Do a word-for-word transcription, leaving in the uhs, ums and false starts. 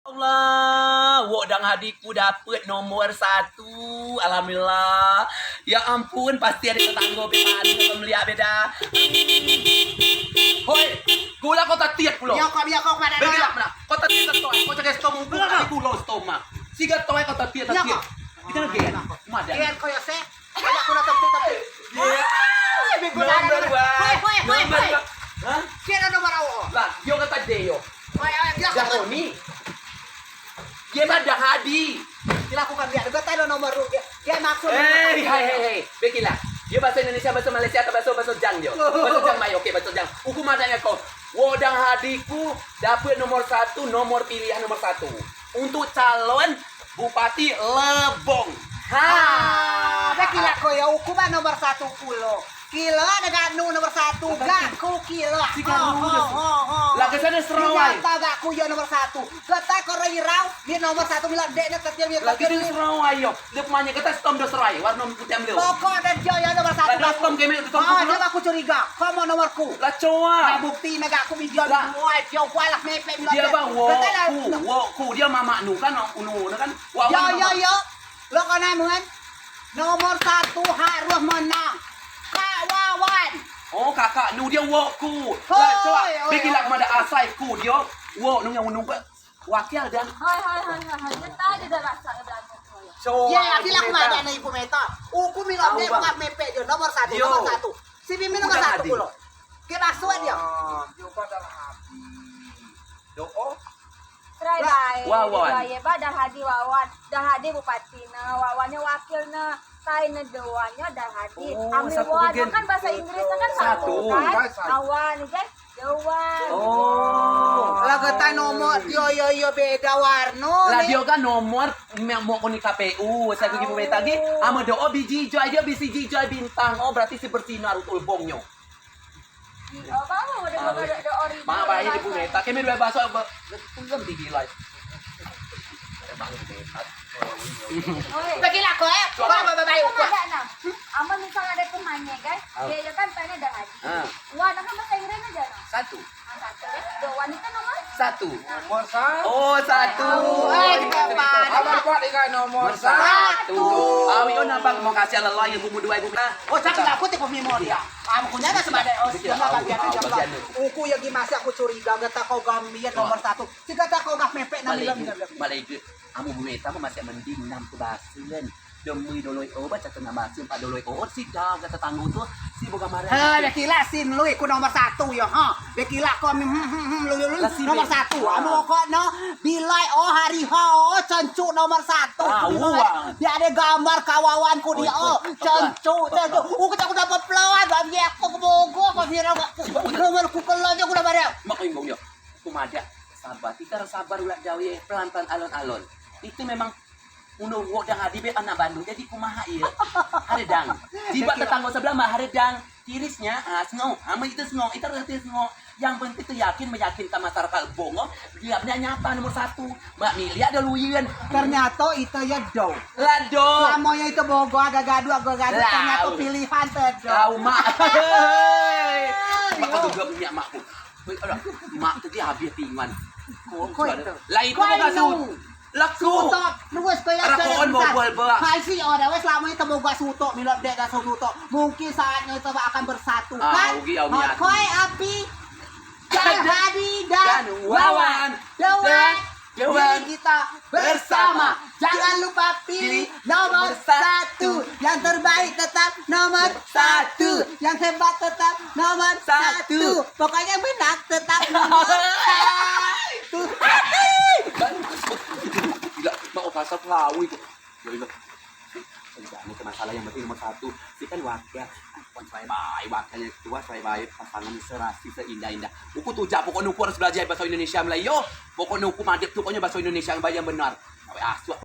Allah, wok dang hadiku dapet nomor satu. Alhamdulillah. Ya ampun, pasti ade tetanggo be paling kemliak beda. Hoi, gula kau tatiat pulo. Yo, kau biar kau kemana? Beda mana? Kau tatiat tetoi, kau cakap stom, kau tadi pulo stom mah. Siga toi kau tatiat, tatiat. Kita lagi. Madan. Kian kau yo se. Banyak kau nak tatiat, tatiat. Iya. Wah, bego. Nomor dua. Hoi, hoi, hoi, hoi. Hah? Kira nomor awak. Lah, yo kata dia yo. Hoi, hoi, dia. Dah kau ni. Dia mah dah hadi. Dilakukan dia. Dia tahu nomor ru dia. Dia maksud. Hei, hei, hei, hei. Bekilah. Dia bahasa Indonesia, bahasa Malaysia, atau bahasa, bahasa Jang dia. Bahasa Jang mai, oke, bahasa Jang. Hukum adanya kau. Wok dang hadiku dapet nomor satu, nomor pilihan nomor satu untuk calon Bupati Lebong. Ha. Ah, dah kila ko yo, uku ba nomor satu kulo. Kila dega nu nomor satu, gak ku kila. Ho, ho, ho, ho. Lah, ke sana serawai. Kata gak ku yo nomor satu. Kata ko irau, ni nomor satu milo dek ne ketil milo. Lah, ke sana serawai yo. Dia pemanya kata stom do serawai, warna putih ambil. Pokok dan jo yo nomor satu. Lah, stom keme, stom. Ah, dia aku curiga. Kamu nomorku. Lah, coa. Bukti ne gak ku video. Lah, dia wok ku, wok ku, dia mamak nu kan, unu ne kan. Yo, yo, yo. Lo kau namen nomor satu harus menang. Kak Wawan. Oh, kakak nu dia wok ku. Lah, coa. Bikin lah kemada asai ku dia. Wok nu yang unu ke. Wakil dan. Hai, hai, hai, hai, hai. Dia tadi dah rasa dia belagu. Coa. Ya, ya, bilang kemada ne ibu Meta. Uku milo dia bukan mepek dia nomor satu, nomor satu. Si Mimin nomor satu kulo. Ke masuk dia. Coba dalam hati. Doa. Serai bae. Wawan. Serai bae, ba dah hadi Wawan. Dah hadi bupati ne, Wawan ne wakil ne. Kai ne doa ne dah hadi. Oh, ambil satu Wawan kan bahasa Inggris kan satu kan? Wawan kan doa. Oh. Lah kata nomor yo, yo, yo, beda warna. Lah dia kan nomor mau koni K P U, saya pergi bupati lagi. Ama doa biji hijau, dia biji hijau bintang. Oh, berarti si bersih naruh tulbong nyo. Mak bae di bumeta, keme dua baso, belum digilai. Bagi lako, eh. Coba bae, bae. Amen misal ade pemanye, guys. Dia kan pengen dah haji. Wah, nah kan bahasa Inggris aja, nah. Satu. Satu, ya. Doa wanita nomor? Satu. Nomor satu. Oh, satu. Amen kuat dengan nomor satu. Awi, oh, nampak mau kasih Allah yang bumu dua ibu. Oh, cakap aku tipe memori ya. Amu kunyata sebadai, oh, jemlah bagian jemlah. Uku yo gi masih aku curiga, gata kau gambir nomor satu. Si gata kau gah mepek nang bilang. Malai ge, amu bumeta amu masih mending nam tu basen. Demi doloi o, baca kena basen pak doloi o, si gau gata tanggu tu, si boga marah. He, bekila sin lui ku nomor satu yo, ha. Bekila ko, hmm, hmm, hmm, lui, lui, lui, nomor satu. Amu kok no, bilai o hari ho, cencu nomor satu. Dia ade gambar kawawan ku dia o, cencu, cencu. Uku cak udah pepeloan, bagi aku kebogo, kau kira aku nomor ku kelon, cak udah bareng. Mak imbau dia, ku madeak sabar, kita harus sabar ulak jauh ya, pelan-pelan, alon-alon. Itu memang unu wok dang hadi be anak bandung, jadi kumaha ye? Haredang. Jibeak tetanggo sebelah mah haredang. Tirisnya, ah, sengok. Amen itu sengok, itu harus sengok. Yang penting tu yakin, meyakinkan masyarakat Lebong, oh. Dia benda nyata nomor satu. Mak milik ada luyen. Ternyata itu ya do. Lah do. Selama ya itu bogo agak gaduh, agak gaduh. Ternyata pilihan tu do. Lau mak. Mak tu juga punya makku. Mak tu dia habis pingan. Lah itu boga sut. Laku. Sutok terus ko ya. Rakoon bobol ba. Hai si ora wes selama itu boga sutok, milo dek dah sutok. Mungkin saatnya itu akan bersatu kan. Koi api. Dan Hadi dan Wawan. Dewan. Dewan. Jadi kita bersama. Jangan lupa pilih nomor satu. Yang terbaik tetap nomor satu. Yang hebat tetap nomor satu. Pokoknya menang tetap nomor satu. Gila, mau pasal pelawi. Masalah yang penting nomor satu. Si kan wakil. Kan serai bae, wakilnya ketua serai bae, pasangan serasi seindah-indah. Uku tujak, pokoknya uku harus belajar bahasa Indonesia Melayu. Pokoknya uku madep tu, pokoknya bahasa Indonesia yang baik, yang benar. Sampai asuh.